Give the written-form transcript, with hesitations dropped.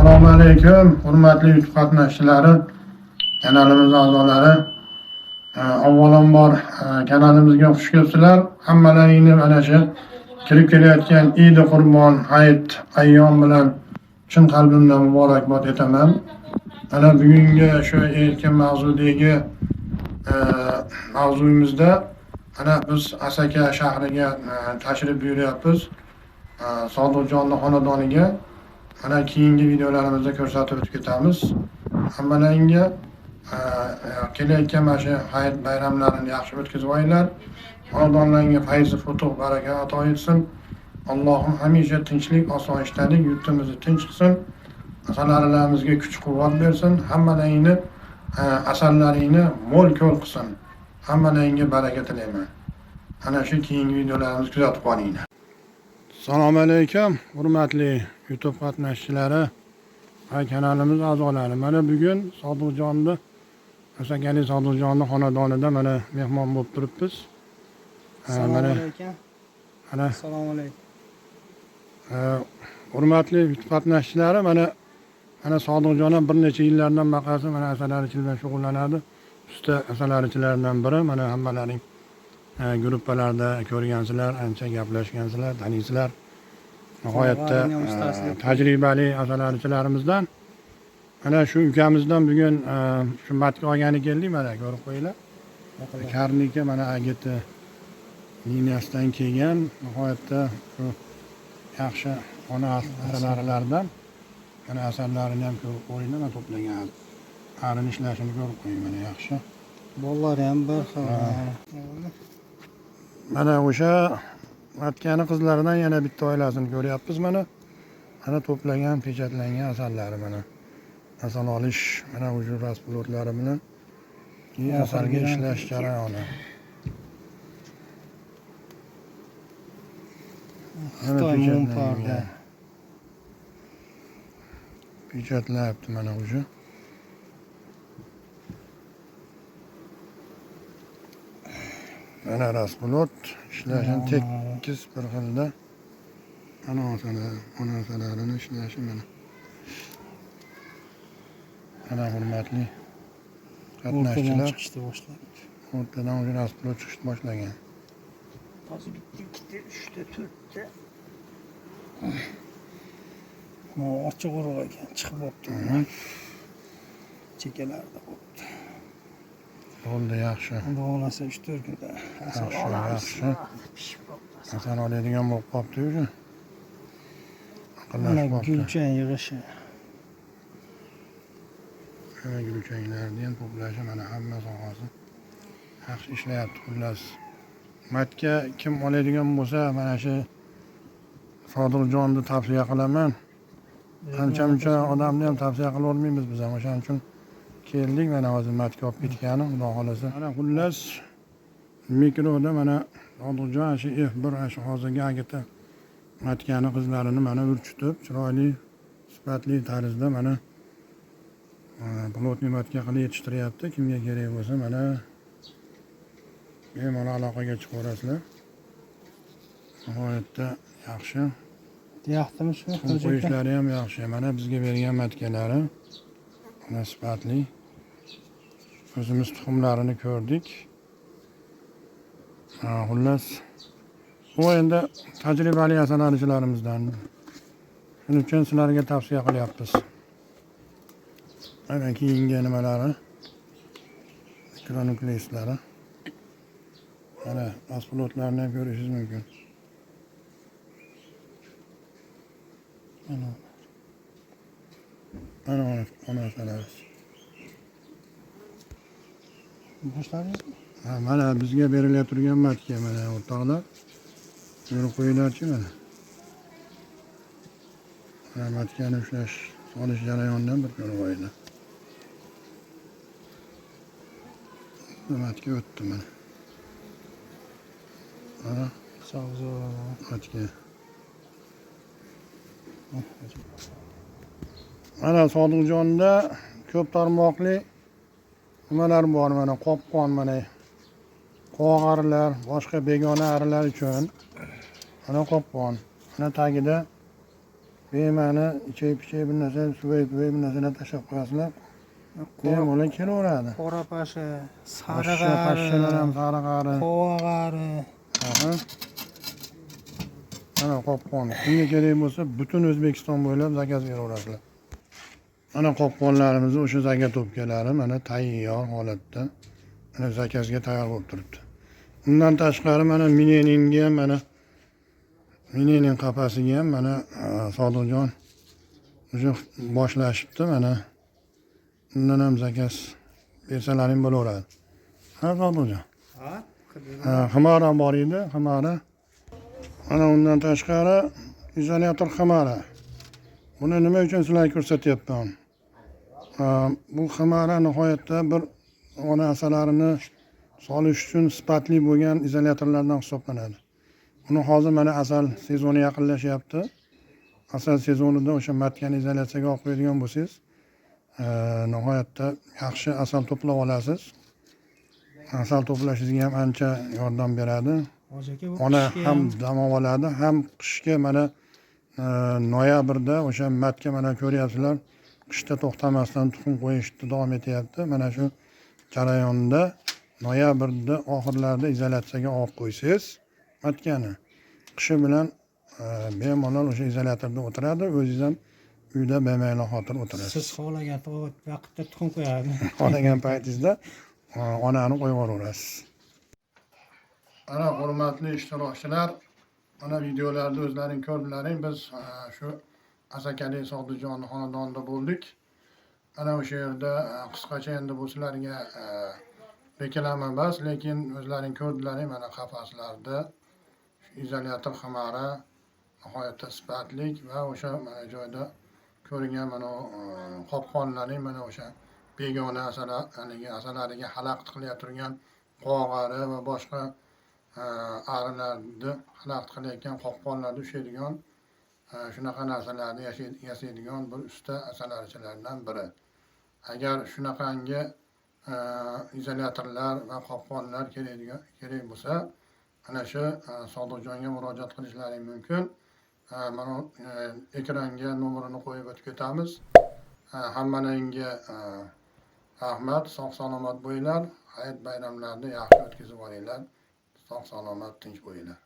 Assalomu alaykum, hurmatli YouTube qatnashchilari, kanalimiz a'zolari. Avvalambor kanalimizga xush kelibsizlar. Hammalaringni mana shu kirib kelayotgan Eid Qurbon hayit ayyom bilan chin qalbimdan muborakbod etaman. Mana bugungi shu erkin mavzudagi mavzuyimizda mana biz Asaka shahriga tashrif buyuryapmiz. Sodiqjonni xonadoniga. Mana keyingi videolarimizda ko'rsatib o'tib ketamiz. Hammalaringga kelayotgan mana shu hayit bayramlarini yaxshi o'tkazib olinglar. Xonadonlaringga fayz, futuh, baraka ato etsin. Allohim hamisha tinchlik, osoyishtalik, yurtimizni tinch qilsin. Asalarilarimizga kuch-quvvat bersin. Hammalaringni asallaringni mo'l ko'l qilsin. Hammalaringga baraka tilayman. Ana shu keyingi videolarimizni kuzatib qolinglar. Assalomu alaykum, hurmatli YouTube qatnashchilari va kanalimiz a'zolari. Mana bugun Sodiqjonni, Asakali Sodiqjonni xonadonida mana mehmon bo'lib turibmiz. Assalomu alaykum. Mana Assalomu alaykum. Hurmatli YouTube qatnashchilari, mana Sodiqjon ham bir necha yillardan baqasi mana asalarichilik bilan shug'ullanadi. Usta asalarichilardan biri. Mana hammalaring gruppalarda ko'rgansizlar, ancha gaplashgansizlar, taniysizlar. Nihoyatda tajribali asalarichilarimizdan. Mana shu ukamizdan bugun shu matka olgani keldik, mana ko'rib qo'yinglar. Karniki mana agiti liniyasidan kelgan, nihoyatda shu yaxshi ona asalarilardan. Mana asallarini ham ko'rib qo'yinglar, mana to'plagan arini ishlashini ko'rib qo'ying, mana yaxshi. Bollar ham bir xil. Mana o'sha matkani qizlaridan yana bitta oilasini ko'ryapmiz mana. Mana to'plagan, pechatlangan asallari mana. Asal olish mana o'sha rasplotlari bilan asalga ishlash jarayoni. Xitoy mumparda. Pechatlayapti mana o'sha. Mana rasplot ishlashini tekis bir xilda. Ana onasalarini ishlashi mana. Mana hurmatli qatnashchilar chiqishni boshladi. O'rtadan o'sha rasplot chiqishni boshlagan. Hozir bitta, ikkita, uchta, to'rtta. Mana ochiq urug' ekan, chiqib bo'pti. Chekkalarida bo'pti. Bo'ldi, yaxshi. Xudo xohlasa 3-4 kunda asal olamiz. Yaxshi. Asal oladigan bo'lib qolibdi o'zi. Mana gulchang yig'ishi. Mana gulchanglarni ham to'plashi, mana hamma sohasi yaxshi ishlayapti xullas. Matka kim oladigan bo'lsa, mana shu Sodiqjonni tavsiya qilaman. Ancha-muncha odamni ham tavsiya qila olmaymiz biz ham, o'shaning uchun keldik. Mana hozir matka olib ketgani, xudo xohlasa. Mana xullas mikroda mana Sodiqjon shu F1 shu hozirgi agita matkani qizlarini mana urchitib, chiroyli, sifatli tarzda mana plotniy matka qilib yetishtiryapti. Kimga kerak bo'lsa mana bemalol aloqaga chiqaverasizlar. Nihoyatda yaxshi. Yaxshimi shu? Qo'yishlari ham yaxshi. Mana bizga bergan matkalari mana sifatli. O'zimiz tuxumlarini ko'rdik. Xullas bu endi tajribali asalarichilarimizdan. Shuning uchun sizlarga tavsiya qilyapmiz. Mana keyingi nimalari, mikronukleusları. Mana rasplotlarni ham ko'rishingiz mumkin. Mana ona asalari. Boshladingizmi? Ha, mana bizga berilayotgan turgan matka mana o'rtoqlar. Ko'rib qo'yinglarchi mana. Mana matkani ushlash, solish jarayonidan bir ko'rib qo'yinglar. Matka o'tdi mana. Mana matka. Mana Sodiqjonda ko'p tarmoqli nimalar bor, mana qopqon, mana qovoq arilar, boshqa begona arilar uchun mana qopqon. Mana tagida Bema'ni ichak-pichak bir narsa, suvay-puvay bir narsalar tashlab qo'yasizlar. Bemalol kelaveradi. Qora pasha, sariq Pashsha, pashshalar ham, ari, sariq ari. qovoq ari. Aha. Mana qopqon. Kimga kerak bo'lsa, butun O'zbekiston bo'ylab заказ beraverasizlar. Mana qopqonlarimizni o'sha заготовка lari mana tayyor holatda. Mana заказ ga tayyor bo'lib turibdi. Undan tashqari mana Mineningga ham, mana Minening qafasiga ham mana Sodiqjon уже boshlashibdi mana. Undan ham заказ bersalaring bo'laveradi. Ha, Sodiqjon? Ha? Ha, Ximara bor edi, Ximara. Mana undan tashqari izolyator Ximara. Buni nima uchun sizlarga ko'rsatyapman? Ha, bu Ximara nihoyatda bir ona asalarini solish uchun sifatli bo'lgan izolyatorlardan hisoblanadi. Buni hozir mana asal sezoni yaqinlashyapti. Asal sezonida o'sha matkani izolyatsiyaga olib qo'yadigan bo'lsangiz, nihoyatda yaxshi asal to'plab olasiz. Asal to'plashingizga ham ancha yordam beradi. Hoji aka, bu Ona qishga ham dam oladi, ham qishga mana noyabrda o'sha matka, mana ko'ryapsizlar, qishda to'xtamasdan tuxum qo'yishni davom etyapti. Mana shu jarayonda noyabrda oxirlarida izolyatsiyaga olib qo'ysangiz matkani, qishi bilan bemalol o'sha izolyatorda o'tiradi, o'zingiz ham uyda bemayli xotir o'tirasiz. Siz xohlagan vaqtda tuxum qo'yadi. Xohlagan paytingizda onani qo'yib yuboraverasiz. Mana, hurmatli ishtirokchilar, mana videolarda o'zlaring ko'rdilaring, biz shu Asakali Sodiqjonni xonadonida bo'ldik. Mana o'sha yerda qisqacha endi bu sizlarga reklama emas, lekin o'zlaring ko'rdilaring, mana qafaslarda shu izolyator Ximara nihoyatda sifatli va o'sha mana joyda ko'ringan mana qopqonlarning, mana o'sha begona asala, haligi asalariga xalaqit qilayotgan turgan qovoq ari va boshqa arilarni xalaqit qilayotgan qopqonlarni ushlaydigan shunaqa narsalarni yasaydigan bir usta asalarichilardan biri. Agar shunaqangi izolyatorlar va qopqonlar kerak bo'lsa, ana shu Sodiqjonga murojaat qilishlaring mumkin. Mana ekranga nomerini qo'yib o'tib ketamiz. Hammalaringga rahmat, sog' salomat bo'linglar, hayit bayramlarini yaxshi o'tkazib olinglar, sog' salomat, tinch bo'linglar.